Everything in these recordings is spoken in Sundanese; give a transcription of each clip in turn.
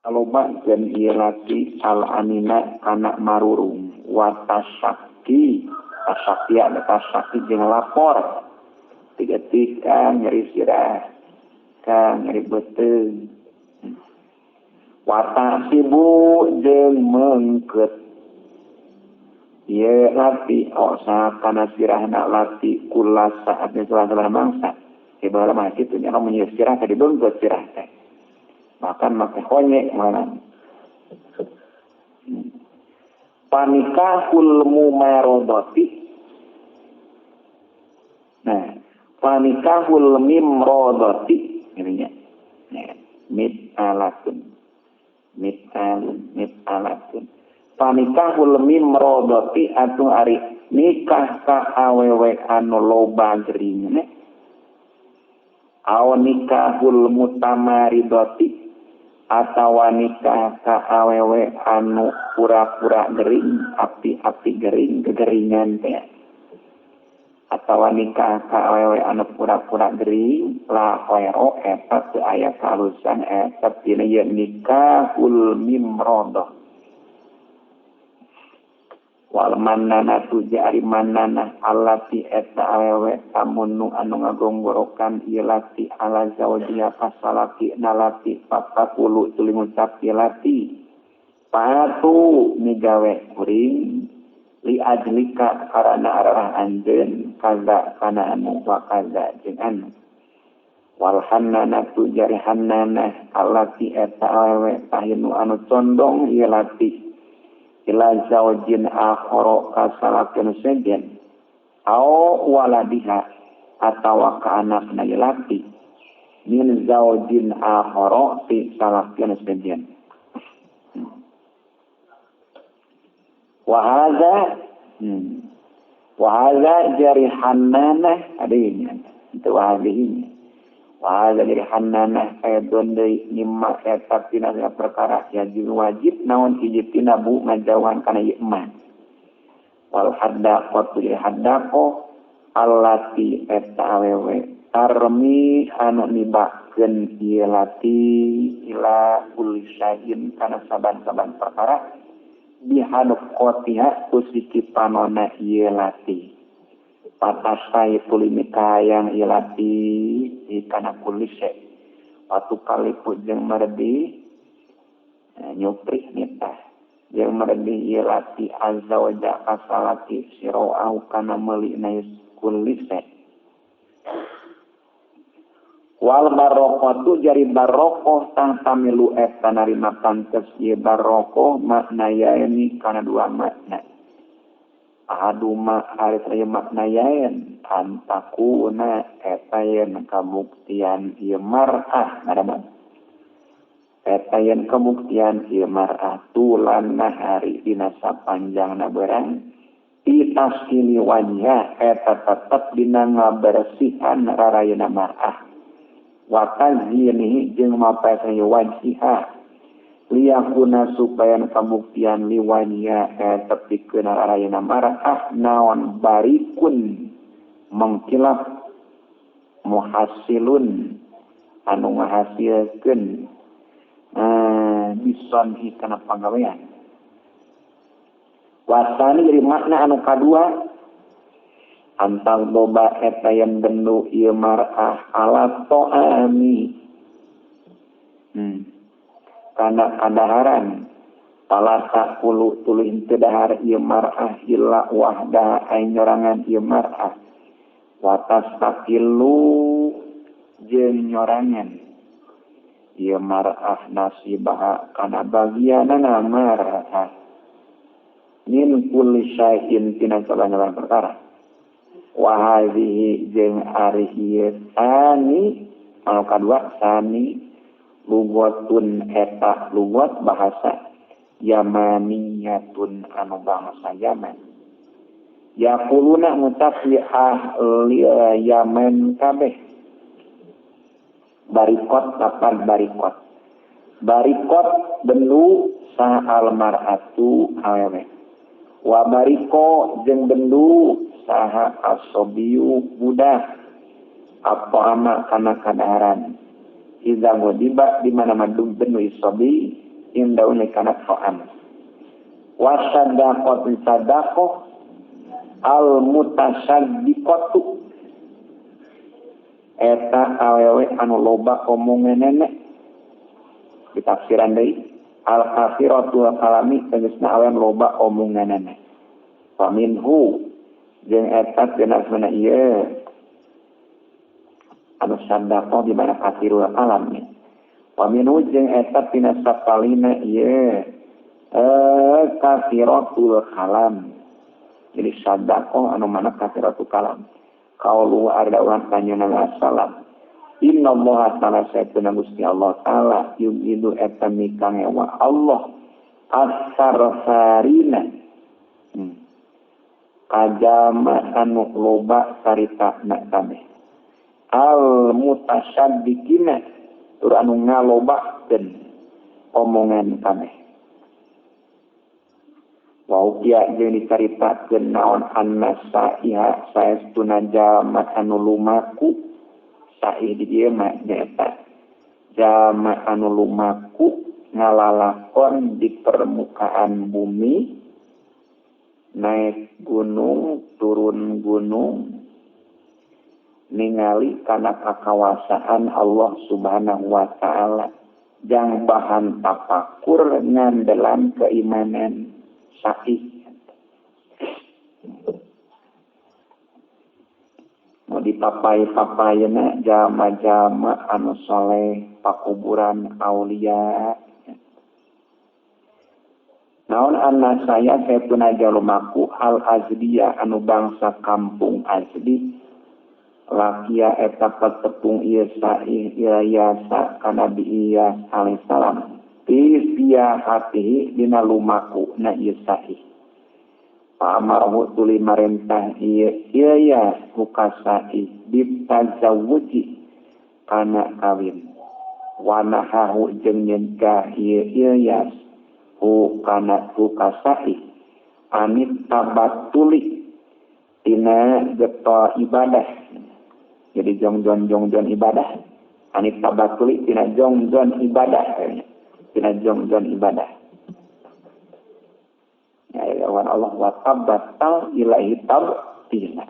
Loba ieu lati al-anina kana marurung watasakti tasakti ada tasakti jeung lapor tiga tika nyeri sirah ka nyeri beuteung watasibu jeung mengket ieu lati osa kana sirahna lati kula saatnya salah mangsa ibarat mah kitu nya mun sirah teh dibeungkeut sirah teh bahkan make honye mana panikahul mumarodoti nah panikahul mimrodoti ininya nah, mit'alatun mit'alun mit'alatun panikahul mimrodoti atuh ari nikah ka awewe anu loba geringne aw nikahul mutamaridoti atawa nikah ka awewe anu pura-pura gering, api-api gering, kegeringan teh. Atawa nikah ka awewe anu pura-pura gering, la khairo eta teu aya kahalusan eta tina ieu nikahul mimrodoh. Wal mannana tu jari mannana allati eta awewe tamunu anu ngagonggorokan ieu lati ala zawjiha pasalaki nalati papakulu tuluy ngucap ieu lati patu migawe kuring li ajlika karana arah anjeun kaza kana anu wa kaza jeung anu wal hannana tu jari hannana allati eta awewe tahinu anu condong ieu lati ila zaujin akhara kasalakin sejen au waladiha atawa ka anakna laki min zaujin akhara ti salakin sejen wa hadza wa hadza jari hannana adinya itu hadhihi wa hadza jari hannana aidon deui nyima eta tina perkara yajib wajib naon ijtina bu ngajauhan kana ieu mah wal haddaqatu li haddaqo allati eta awewe tarmi anu nibakeun ieu lati ila kulli syai'in kana saban-saban perkara bihadqatiha ku siki panona ieu lati patasai tuli mikayang ieu lati kana kulli syai' watu kalipu jeung merdi nyupri nitah jeung merdi ieu lati azza wa jalla kasalati sirau kana meuli na kulli syai' wal barokatu jari barokoh tang tamilu eta narima pantes ieu barokoh makna yaeni kana dua makna ahaduma ari teh makna yaen antakuna eta yen kabuktian ieu mar'ah ngaran eta yen kabuktian ieu mar'ah tulan nahari dina sapanjangna berang itaskili wajha eta tetep dina ngabersihan rarayana mar'ah wa tazyinihi jeung mapaesan wajhiha liyakuna supaya kabuktian liwanya eta pikeun rarayana mar'ah naon barikun mengkilap muhasilun anu ngahasilkeun bison kana pagawean wasani jadi makna anu kadua antal loba eta yen bendu ieu mar'ah ala to'ami kana kadaharan palasa kulu tuluy henteu dahar ieu mar'ah illa wahda ai nyorangan ieu mar'ah wa tastaqilu jeung nyorangan ieu mar'ah nasibaha kana bagianana mar'ah min kulli syai'in tina saban-saban perkara wa hadhihi jeung ari ieu sani anu kadua sani lugatun eta lugat bahasa yamaniyatun anu bangsa Yaman yaquluna ngucap li ahli Yaman kabeh barikot lapan barikot barikot bendu sa almar'atu awewe wa bariko jeung bendu saha asobiyu budak apa ama kana kadaharan iza godiba di mana madum benu isobi indaune kana ta'am wa sadaqatu sadaqah al mutasaddiqatu eta awewe anu loba omonganana ditafsiran deui al kafiratu kalami tegasna awewe loba omonganana wa minhu jeung eta cenah mana ieu anu sadaqah di mana kafirul kalam wa minhu jeung eta tina sapalina ieu kafiratul kalam. Jadi sadaqah anu mana kafiratul kalam. Kaulu ada orang tanya Nabi salam. Inna Allah ta'ala saytuna Gusti Allah ta'ala yumidu eta mikangewa Allah as-sarfarina. Kajama anu loba saritana kabeh. Al mutasaddiqina tur anu ngalobakeun omongan kabeh. Waukia jeung dicaritakeun naon annasaiha saestuna jalma anu lumaku saih di dieu mah nyaeta jalma anu lumaku ngalalakon di permukaan bumi naik gunung turun gunung ningali kana kakawasaan Allah Subhanahu wa taala jang bahan tapakur ngandelan keimanan sahih. Mau dipapai-papayna jama-jama anu soleh pakuburan aulia. Naon anna saya pun aja lumaku al azdiya anu bangsa kampung Azdi lakia eta petepung ieu sahih Ilyasa ka Nabi Ilyas alaihissalam. Fi hatihi dina lumaku na ieu sahih. Pamarahu tuli marentah ieu Ilyas hukasai bitazawuji kana kawin. Wanahahu jeung nyegah ieu Ilyas hukana hukasai anit tabatuli tina getol ibadah. Jadi jongjon ibadah. Anit tabatuli tina jongjon ibadah. Tina jongjon ibadah. Ya lawan Allah wa tabattal ilahi tabtila.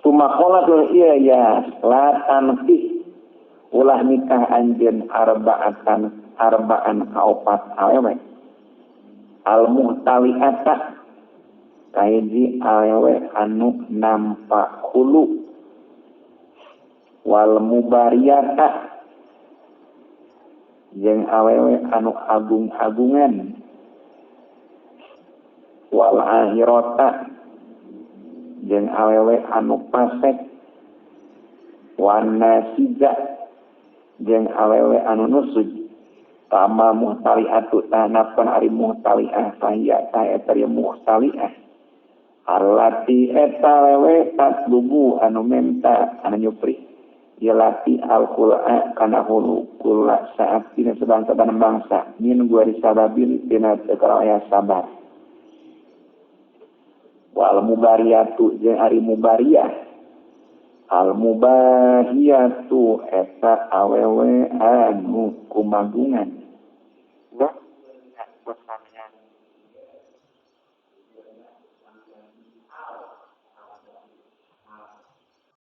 Suma qala iya la tanfih ulah nikah anjeun arba'an kaopat awewe. Al muhtaliata kahiji awewe anu nampak hulu wal mubariyata jeung awewe anu agung-agungan wal ahirata jeung awewe anu pasek wan nasija jeung awewe anu nusuj tama muhtaliatu tanapan ari muhtaliah fahiya ta eta muhtaliah allati eta awewe tatlubu anu menta anu nyupri yelati al-khul'a kana hulu kula saat dina sebangsa dan bangsa min guari sababin dina tekara aya sabar wal mubariyatu jeung ari mubariyah al mubahiyatu eta awewe anu kumagungan